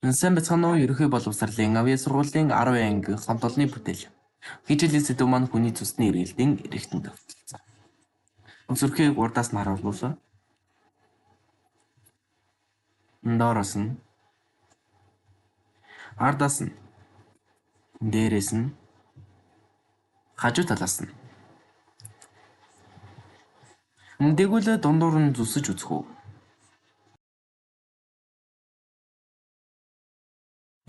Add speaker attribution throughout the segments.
Speaker 1: Сайн байцгаана уу? Ерөнхий боловсролын авиа сургуулийн 10 анги хамт олонны бүтээл. Хичээлийн сэдэв маань хүний цусны эргэлтийн эргэтэн тогтолцоо. Зүрхийг урдаас нь харуулвал доороос нь, ардаас нь, дээрээс нь, хажуу талаас нь. Тэгвэл дундуур нь зүсэж үзэх үү?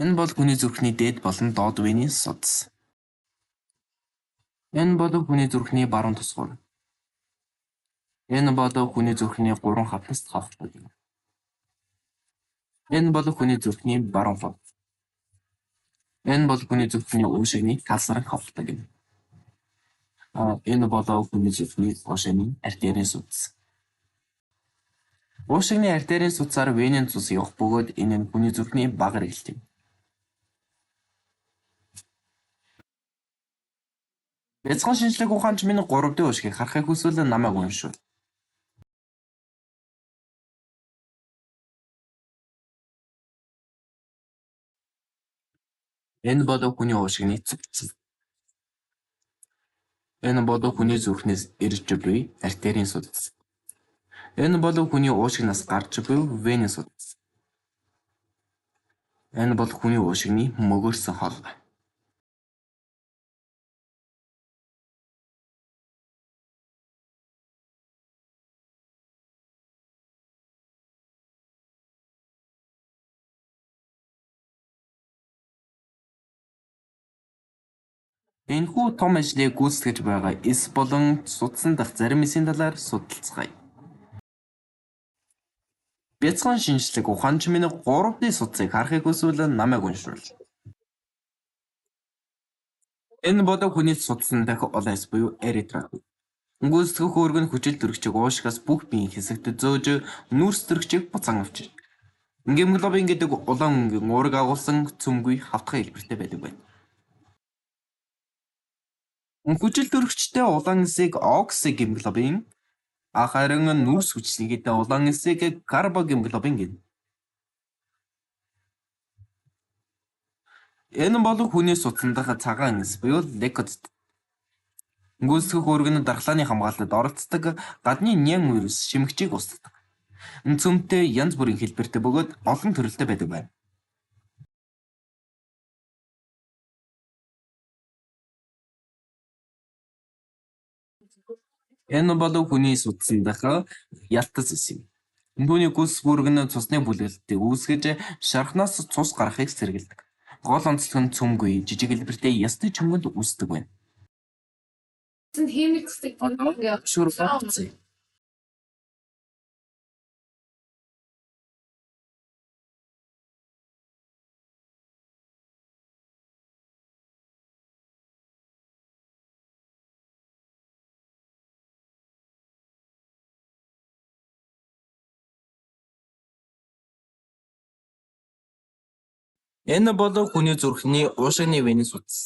Speaker 1: Энэ бол хүний зүрхний дээд болон доод вений судас. Энэ бол хүний зүрхний баруун тусгуур. Энэ бол хүний зүрхний гурван хавтаст хавхлаг юм. Энэ бол хүний зүрхний баруун хов. Энэ бол хүний зүрхний уушигны талсаран хавхлаг юм. Энэ бол хүний зүрхний уушигны артерийн судас. Уушигны артерийн судсаар венийн цус явах бөгөөд энэ нь хүний зүрхний бага эргэлт юм. Бяцхан шинжлэх ухаанч минь 3D уушгийг харахыг хүсвэл намайг уншуул. Энэ бол хүний уушигны цуц. Энэ бол хүний зүрхнээс ирж буй артерийн судас. Энэ бол хүний уушигнаас гарч буй вений судас. Энэ бол хүний уушигны мөгөөрсөн хол. Энэхүү том ажлыг гүйцэтгэж байгаа эс болон судсан дахь зарим эсийн талаар судалцгаая. Бяцхан шинжлэх ухаанч минь 3D судсыг харахыг хүсвэл намайг уншуул. Энэ бол хүний судсан дахь улаан эс буюу эритроцит. Гүйцэтгэх үүрэг нь хүчил төрөгчийг уушигаас бүх биеийн хэсэгт зөөж нүүрс төрөгчийг буцаан авчирна. Гемоглобин гэдэг улаан өнгийн уурыг агуулсан цөмгүй хавтгай хэлбэртэй байдаг байна. Хүчил төрөгчтэй улаан эсийг оксигемоглобин, харин нүүрс хүчилнэгээтэй улаан эсийг карбогемоглобин гэнэ. Энэ бол хүний судсан дахь цагаан эс буюу лейкоцит. Гүйцэтгэх үүрэг нь дархлааны хамгаалалтад оролцдог, гадны няган вирус шимэгчийг устгадаг. Цөмтэй янз бүрийн хэлбэртэй бөгөөд олон төрөлтэй байдаг байна. Энэ бол хүний судсан дахь ялтас эс юм. Түүний гүйцэтгэх үүрэг нь цусны бүлэглэлтийг үүсгэж, шархнаас цус гарахыг сэргийлдэг. Гол онцлог нь цөмгүй, жижиг хэлбэртэй ясны чөмгөнд үүсдэг байна. Одоо хөшүүргөө авцгаая. Энэ бол хүний зүрхний уушигны вений судас.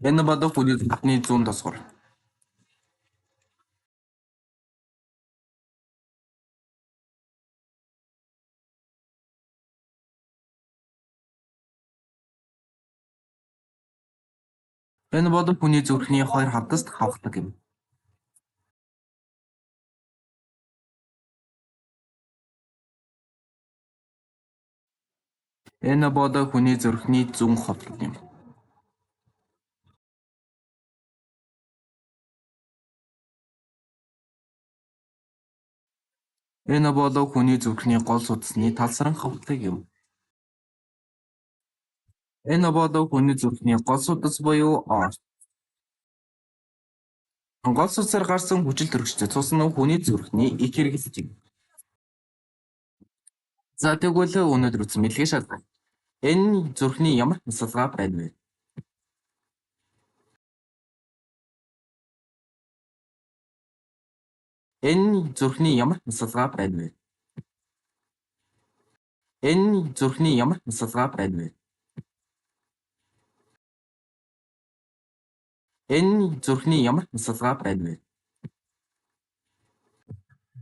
Speaker 1: Энэ бол хүний зүрхний зүүн тосгор. Энэ бол хүний зүрхний хоёр хавтаст хавхлаг юм. Энэ бол хүний зүрхний зүүн ховлог юм. Энэ бол хүний зүрхний гол судасны талсран хавхлаг юм. Энэ бол хүний зүрхний гол судас буюу аорт. Гол судсаар гарсан хүчил төрөгчтэй цус нь хүний зүрхний их эргэлт юм. За тэгвэл өнөөдөр үзсэн мэдлэгээ шалгая. Энэ зүрхний ямар тасалгаа байна вэ? Энэ зүрхний ямар тасалгаа байна вэ? Энэ зүрхний ямар тасалгаа байна вэ? Энэ зүрхний ямар тасалгаа байна вэ?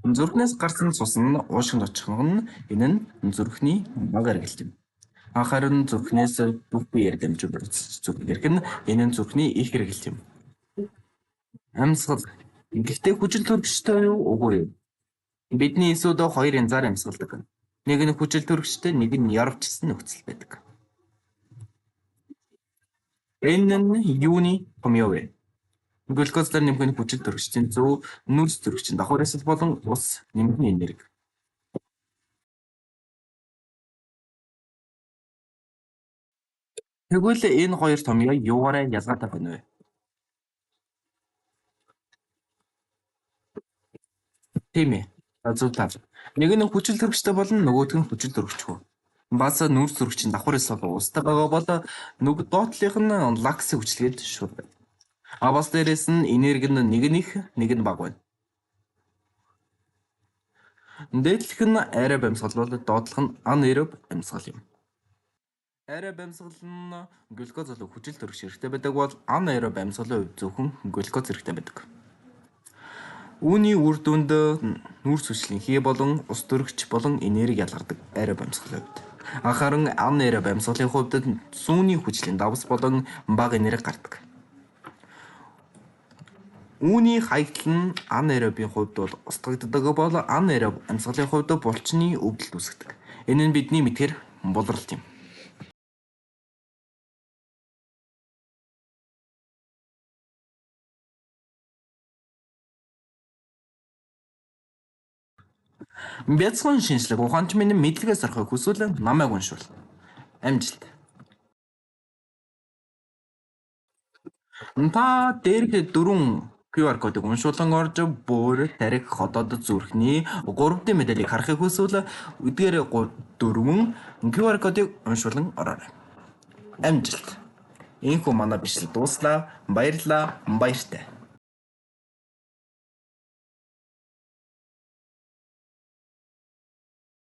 Speaker 1: Зүрхнээс гарсан цус нь уушгинд очих нь энэ нь зүрхний бага эргэлт юм. Харин зүрхнээс бүх биеэр дамжин буцаж зүрхэнд ирэх нь энэ нь зүрхний их эргэлт юм. Амьсгал. Гэхдээ хүчил төрөгчтэй юу, үгүй юу? Бидний эсүүд хоёр янзаар амьсгалдаг. Нэг нь хүчил төрөгчтэй, нэг нь яровчилсан нөхцөл байдаг. Энэ нь юуны томьёо вэ? Глюкозоор нэмэх нь хүчил төрөгчдийн зүү, нүүрс төрөгчийн давхар ёсол болон ус нэмэх нь энерги. Тэгвэл энэ хоёр томьёо юугаараа ялгаатай байна вэ? Тийм ээ. Зөв тав. Нэг нь хүчил төрөгчтэй болон нөгөөх нь хүчил төрөгчгүй. Бас нүүрс төрөгчийн давхар ёсол устай байгаа бол нүг доотлих нь лаксын хүчилгээд шууд байна. А бас дээрээс нь энерги нь нэг нь их, нэг нь бага байна. Дээдлэх нь аэроб амьсгал бол доотлох нь анаэроб амьсгал юм. Аэроб амьсгал нь глюкоз болон хүчил төрөгч хэрэгтэй байдаг бол анаэроб амьсгалын хувьд зөвхөн глюкоз хэрэгтэй байдаг. Үүний үр дүнд нүүрс хүчлийн хий болон ус төрөгч болон энерги ялгардаг аэроб амьсгалын хувьд. Харин анаэроб амьсгалын хувьд зүүнний хүчлийн давс болон бага энерги гардаг. Үүний хаягдал нь анаэробын хувьд бол устгагддаг бол анаэроб амьсгалын хувьд булчны өвдөлт үүсгэдэг. Энэ нь бидний мэдэхээр булралт юм. Бяцхан шинжлэх ухаанч минь мэдлэгээс орохыг хүсвэл намайг уншуул. Амжилт. Та дээрх дөрвөн QR кодыг уншуулан орж буур, тархи, ходоод зүрхний 3D мэдээллийг харахыг хүсвэл эдгээр дөрвөн QR кодыг уншуулан ороорой. Амжилт. Ийнхүү манай бичлэг дууслаа. Баярлалаа. Баяртай.